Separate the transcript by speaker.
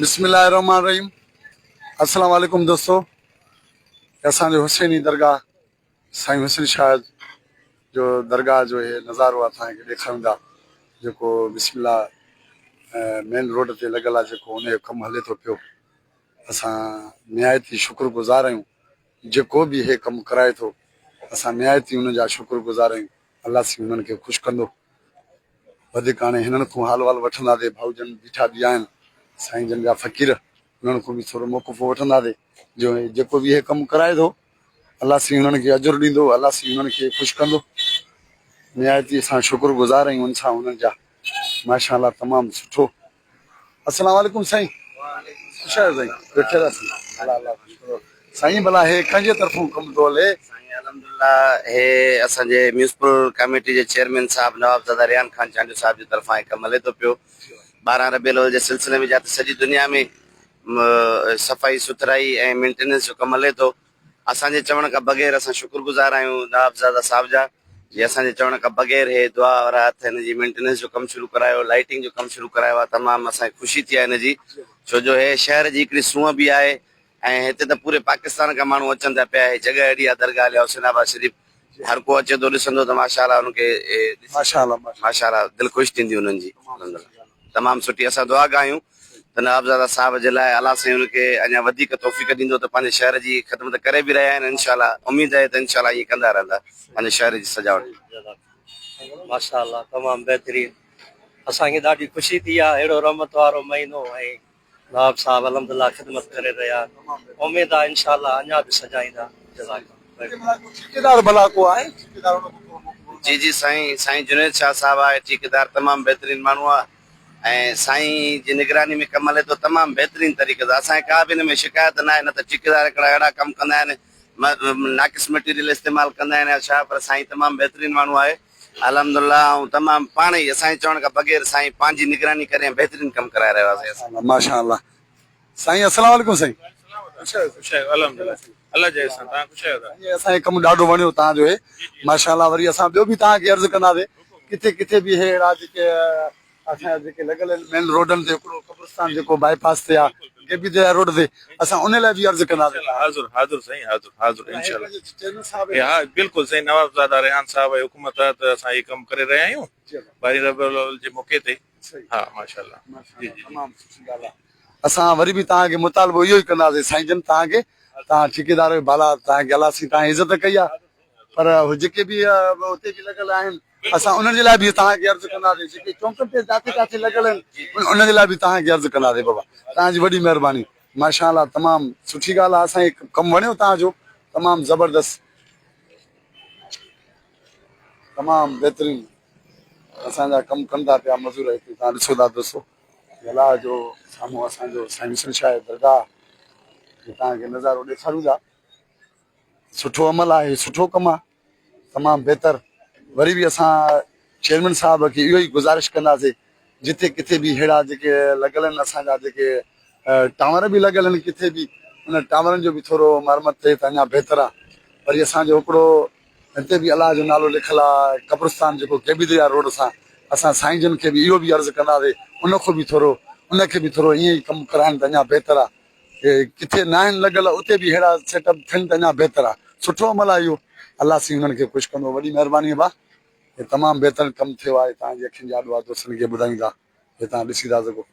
Speaker 1: بسم الله الرحمن الرحيم السلام عليڪم دوستو اسان جو حسيني درگاهه سائين حسين شاهه جو درگاهه جو هي نظارو آ توهان کي ڏيکاريون ٿا جيڪو بسم الله مين روڊ تي لڳل آ جيڪو ان جو ڪم هلي ٿو پيو اسان نهايت ئي شڪر گذار آهيون جيڪو به هي ڪم ڪرائي ٿو اسان نهايت ئي ان جا شڪر گذار آهيون الله سائين انهن کي خوش ڪندو. وڌيڪ هاڻي هنن کان حال وال وٺنداسين ڀائو جن بيٺا به آهن سائين جن جا فقير انهن کان به ٿورو موقف وٺنداسين جو جيڪو به هي ڪم ڪرائي ٿو الله سائين انهن کي اجر ڏيندو الله سائين انهن کي خوش ڪندو نهايت ئي اسان شڪر گذار آهيون ان سان انهن جا ماشاء الله تمام سٺو السلام عليڪم سائين خوش آهيو سائين ويٺل آهيو الله الله خوش ڪندو سائين ڀلا هي ڪنهن جي طرفون ڪم ٿو هلي.
Speaker 2: سائين الحمدلله هي اسان جي ميونسپل ڪاميٽي جي چيئرمين صاحب نوابزاده ريحان خان چانڊيو صاحب جي طرفان هي ڪم هلي ٿو پيو 12 ربيع الاول جي سلسلي ۾ جاتي سڄي دنيا ۾ صفائي سٿرائي ۽ مينٽيننس جو ڪم هلي ٿو اسان جي چوڻ کان بغير اسان شڪر گذار آهيون نوابزاده صاحب جا جي اسان جي چوڻ کان بغير هي دعا وارا هٿ هن جي مينٽيننس جو ڪم شروع ڪرايو لائيٽنگ جو ڪم شروع ڪرايو آهي تمام اسان کي خوشي ٿي آهي هن جي ڇو جو هي شهر جي هڪڙي سونهن به آهي ۽ هتي ته پوري پاڪستان کان ماڻهو اچن ٿا پيا هي جڳهه اهڙي آهي درگاهه علي حسين آباد شريف هر ڪو اچي ٿو ڏسندو ته ماشاء الله ان کي
Speaker 1: ماشاء الله
Speaker 2: ماشاء الله دل خوش ٿيندي انهن جي تمام سٺي اسان دعا گا آهيون ته نوابزاده صاحب جي لاء الله سائين ان کي اڃا وڌيڪ توفيق ڏيندو ته پنهنجي شهر جي خدمت ڪري به رهيا آهن انشاء الله اميد آهي ته انشاء الله ائين ڪندا رهندا پنهنجي شهر جي سجاوٽ.
Speaker 3: ماشاء الله تمام بهترين اسان کي ڏاڍي خوشي ٿي آ اهڙو رحمت وارو مهينو ۽ نواب صاحب الحمدلله خدمت ڪري رهيا آهن اميد آ انشاء الله اڃا به سجائيندا جزاڪ الله.
Speaker 1: ٺيڪيدار ڀلا ڪو آهي ٺيڪيدار ان کان ٿورو موقعو
Speaker 2: جي جي سائين سائين جنيد شاهه صاحب آهي ٺيڪيدار تمام بهترين ماڻهو آ ۽ سائين جي نگراني ۾ ڪم هلي ٿو تمام بهترين طريقي سان اسان کي ڪا به ان ۾ شڪايت ناهي نه ته ٺيڪيدار هڪڙا اهڙا ڪم ڪندا آهن ناقص مٽيريل استعمال ڪندا آهن يا ڇا پر سائين تمام بهترين ماڻهو آهي الحمدلله ۽ تمام پاڻ ئي اسان جي چوڻ کان بغير سائين پنهنجي نگراني ڪري ۽ بهترين ڪم ڪرائي رهيو آهي سائين
Speaker 1: ماشاءالله ماشاءالله سائين السلام عليڪم سائين
Speaker 4: خوش آهيو خوش آهيو الحمدلله الله جي احسان توهان خوش آهيو
Speaker 1: سائين اسان کي ڪم ڏاڍو وڻيو توهان جو هي ماشاءالله وري اسان ٻيو به توهان کي عرض ڪنداسين ڪٿي ڪٿي به هي اهڙا جيڪي اسان جا جيڪي لڳل آهن مين روڊن تي هڪڙو قبرستان جيڪو بائي پاس تي آهي ڪي بي دريا روڊ تي اسان ان لاء به عرض ڪنداسين.
Speaker 4: حاضر حاضر سائين حاضر حاضر انشاء الله ها بلڪل سائين نوابزاده ريحان صاحب جي حڪم تحت اسان هي ڪم ڪري رهيا آهيون ٻارهين ربيع الاول جي موقعي تي ها ماشاء الله جي جي
Speaker 1: تمام سٺي ڳالهه آهي اسان وري به توهان کي مطالبو اهو ئي ڪنداسين سائين جن توهان کي توهان ٺيڪيدار آهيو بالا توهان کي الله سائين توهان جي عزت ڪئي آهي پر جيڪي به اتي به لڳل آهن اسان انهن جي لاء به توهان کي عرض ڪنداسين جيڪي چونڪن تي جاٿي ڪاٿي لڳل آهن انهن جي لاء به توهان کي عرض ڪنداسين بابا توهان جي وڏي مهرباني ماشاء الله تمام سٺي ڳالهه آهي اسان کي ڪم وڻيو توهان جو تمام زبردست تمام بهترين اسان جا ڪم ڪن ٿا پيا مزور هتي توهان ڏسو ٿا دوستو گلا جو سامهون اسان جو سائين حسين شاهه درگاهه توهان کي نظارو ڏيکاريون ٿا سٺو عمل آهي سٺو ڪم آهي تمام بهتر وري به اسان چيئرمين صاحب کي اهو ئي گذارش ڪنداسين جتي ڪٿي به ههڙا جيڪي لڳل آهن اسان جا جيڪي ٽاور به لڳل آهن ڪٿي به ان ٽاورن جو به ٿورو مرمت ٿئي ته اڃا بهتر آهي وري اسان جو هڪڙو هتي به الله جو نالو لکيل آهي قبرستان جيڪو ڪي بي دريا روڊ سان اسان سائين جن کي به اهو به عرض ڪنداسين ان کان به ٿورو ان کي به ٿورو ائين ئي ڪم ڪرائن ته اڃا بهتر آهي ڪٿي ناهن لڳل اتي به اهڙا سيٽ اپ ٿين ته اڃا بهتر آهي سٺو عمل آهي اهو الله سائين انهن کي خوش ڪندو وڏي مهرباني ڀا هي تمام بهتر ڪم ٿيو آهي توهان جي اکين جي آڏو آهي دوستن کي ٻڌايون ٿا هي توهان ڏسي ٿا سگهو.